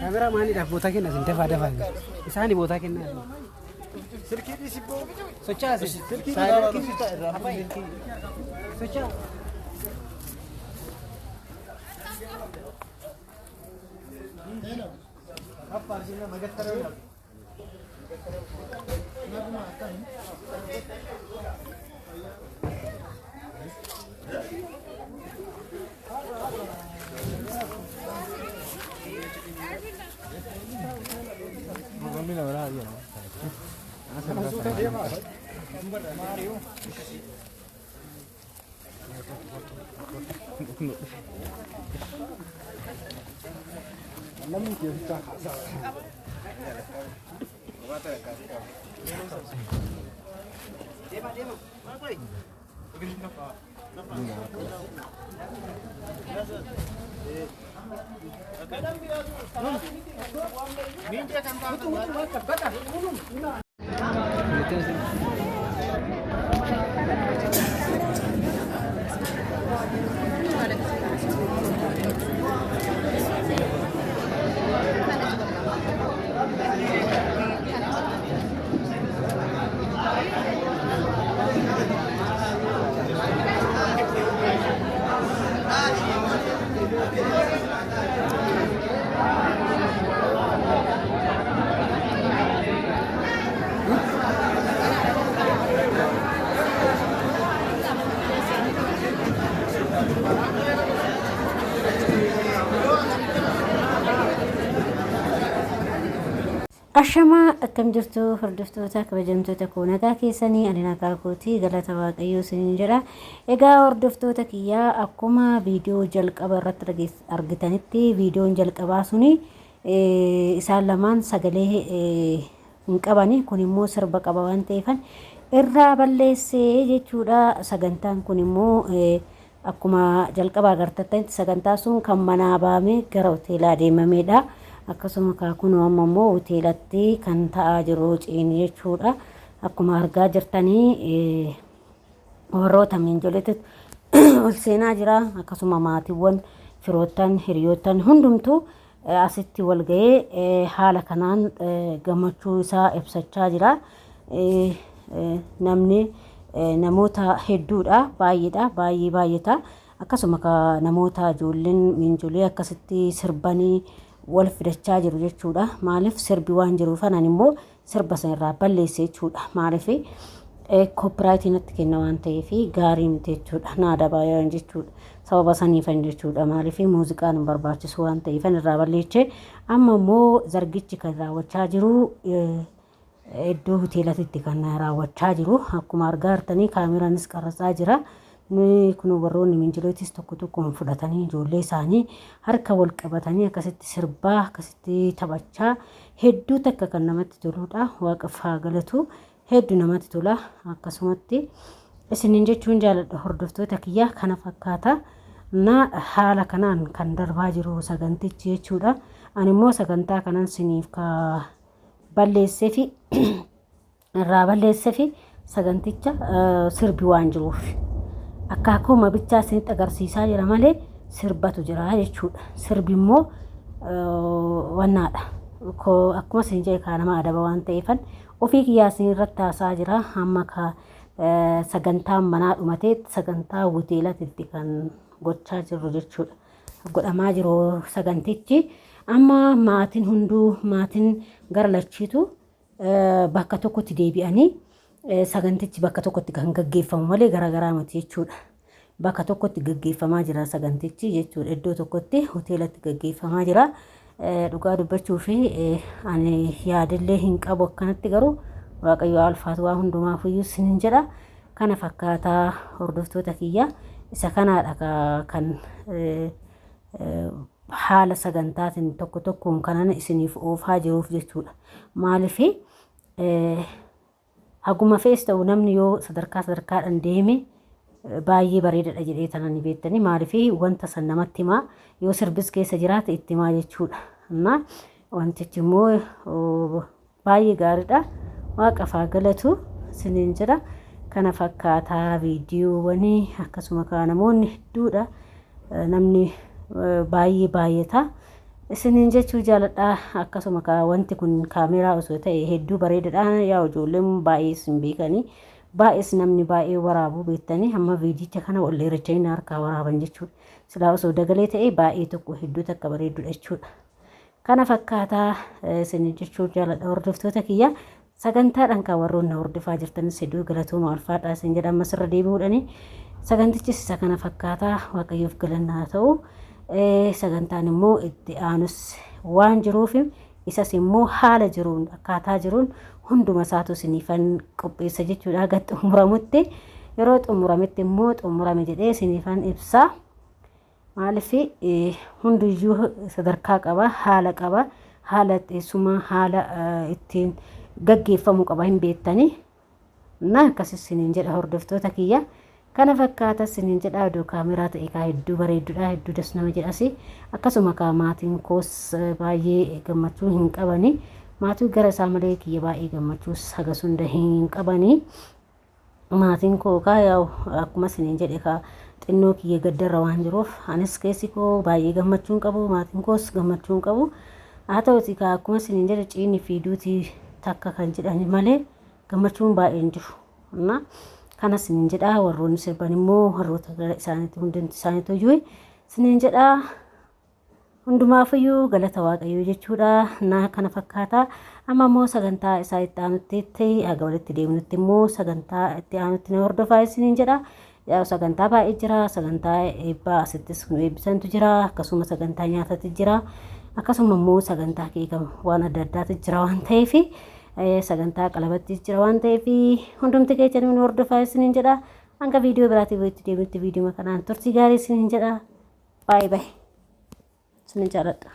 Kaameraa maaliidhaaf bootaa kenna isin dafaa dafaa. Isaani bootaa kennaa. Socho'aa isin. Socho'aa. Ashamaa akkam jirtu hordoftoota kabajamtoota koo nagaa keessanii ani nagaa kooti galata waaqayyoo isiniin jedha. Egaa hordoftoota kiyyaa akkuma viidiyoo jalqaba irratti argitanitti viidiyoon jalqabaa suni isaan lamaan sagalee hin qabani kun immoo sirba qaba waan ta'eefan irraa balleessee jechuudha. Sagantaan kun immoo Akkuma jalqaba agartattanitti sagantaa sun kan manaa bahamee gara hoteelaa deemameedha. Akkasuma kaa kunoo amma immoo hoteelatti kan ta'aa jiru ciini jechuudha. Akkuma argaa jirtanii warroota miinjoleetti ol seenaa jira. Akkasuma maatiiwwan, firoottan, hiriyoottan hundumtuu asitti wal ga'ee haala kanaan gammachuu isaa ibsachaa jira. Namni namoota hedduudha baay'eedha baay'ee baay'ata. Akkasuma namoota ijoolleen miinjolee akkasitti sirbanii wal fidachaa jiru jechuudha. Maaliif sirbi waan jiruuf anan immoo sirba sana irraa balleesse jechuudha. Maaliif koopiraayitii natti kenna waan ta'eef gaarii miti jechuudha. Naa dabaa jechuudha. Sababa saniifan jechuudha. Maaliif muuziqaan hin barbaachisu waan ta'eefan irraa balleeche. Amma immoo zargichi kan raawwachaa jiru iddoo hoteelatitti kan raawwachaa jiru. Akkuma argaa jirtanii kaameraanis qarratsaa jira. Kun warroonni minjileetis tokko tokkoon fudhatanii ijoollee isaanii harka wal qabatanii akkasitti sirbaa akkasitti taphachaa hedduu takka kan namatti toludha. Waaqaf haa galatu. Hedduu namatti tola. Akkasumatti isiniin jechuun jaaladha hordoftoota kiyya kana fakkaata. Na haala kanaan kan darbaa jiru sagantichi jechuudha. Ani immoo sagantaa kanan siniif ka balleesseefi irraa balleessefi saganticha sirbi waan jiruuf akaakuu mabichaa isinitti agarsiisaa jira malee sirbatu jira jechuudha. Sirbi immoo wannaadha. Akkuma isin jedhe kaa nama adaba waan ta'eefan ofii kiyyaa isin irratti haasaa jira. Hamma ka sagantaan manaa dhumatee sagantaa hoteelatitti kan gochaa jirru jechuudha. Godhamaa jiru sagantichi. Amma maatiin hunduu maatiin gara lachiitu bakka tokkotti deebi'anii sagantichi bakka tokkotti kan gaggeeffamu malee garaagaraa miti jechuudha. Bakka tokkotti gaggeeffamaa jira sagantichi jechuudha. Iddoo tokkotti hoteelatti gaggeeffamaa jira. Dhugaa dubbachuu fi ani yaadillee hin qabu akkanatti garuu Waaqayyo alfaatu waa hundumaafuyyuu isiniin jedha. Kana fakkaataa hordoftoota kiyya isa kanaadha kan haala sagantaatiin tokko tokkoon kanan isiniif oofaa jiruuf jechuudha. Maaliif haguma fe'es ta'u namni yoo sadarkaa sadarkaadhaan deeme Baay'ee bareedadha jedhee tanan ni beektanii, maaliif wanta san namatti himaa, yoo sirbis keessa jiraate itti himaa jechuudha. Amma wantichi immoo baay'ee gaariidha. Waaqaaf haa galatu isiniin jedha. Kana fakkaataa viidiyoowwanii akkasuma kaa namoonni hedduudha. Namni baay'ee baay'ata. Isiniin jechuu jaaladha. Akkasuma kaa wanti kun kaameeraa osoo ta'e hedduu bareedaadha. Yaa ijoolleen baay'ee isin beekanii, baay'ees namni baay'ee waraabuu beektanii, hamma viidicha kana wal dheerachanii harkaa waraaban jechuudha. Silaa osoo dagalee ta'e baay'ee tokko hedduu takka bareedudha jechuudha. Kana fakkaataa isin jechuu jaaladha, hordoftoota kiyya. Sagantaadhaan kan warroonni hordofaa jirtanis hedduu galatooma, ulfaadhaa isin jedha. Ammas irra deebi'uudhani sagantichis isa kana fakkaataa, Waaqayyoof galannaa ta'u. Sagantaan immoo itti aanus waan jiruuf, isas immoo haala jiruun, akkaataa jiruun hunduma isaatu isiniifan qopheessa jechuudha. Haga xumuramutti, yeroo xumurametti immoo xumurame jedhee isiniifan ibsa. Maaliif hundiyyuu sadarkaa qaba, haala qaba, haala teessumaa, haala ittiin gaggeeffamuu qaba hin beektanii. Na akkas isiniin jedha, hordoftoota kiyya. Kana fakkaata isiniin jedha. Odoo kaameraa ta'e kaa hedduu bareedduudha, hedduu das nama jedhasi. Akkasuma kaa maatiin koos baay'ee gammachuu hin qabani. Maatii gara isaa malee kiyya baay'ee gammachuus hagas hunda hin qabani. Maatiin koo kaa yaa'u akkuma isiniin jedhe kaa xinnoo kiyya gaddarra waan jiruuf, anis keessi koo baay'ee gammachuu hin qabu, maatiin koos gammachuu hin qabu. Haa ta'uti kaa akkuma isiniin jedhe, ciinii fi duutii takka kan jedhani malee gammachuun baay'ee hin jiru. Na kana isiniin jedha. Warroonni sirban immoo warroota gara isaaniitti hundumti isaaniitu iyyuu isiniin jedha. Hundumaafiyyuu galata Waaqayyoo jechuudha. Na kana fakkaata. Amma immoo sagantaa isaa itti aanutti haga walitti deemnutti immoo sagantaa itti aanutti na hordofaa isiniin jedha. Yaa sagantaa baay'ee jira. Sagantaa eebbaa asittis nu eebbisantu jira. Akkasuma sagantaa nyaatatu jira. Akkasuma immoo sagantaa keeka waan adda addaatu jira waan ta'eef, sagantaa qalabatti jira waan ta'eef, hundumti keessan nu hordofaa isiniin jedha. Hanga viidiyoo biraatiin walitti deemnutti viidiyoo kanaan turtii gaarii isiniin jedha. Baay'ee baay'ee isinin jaalladha.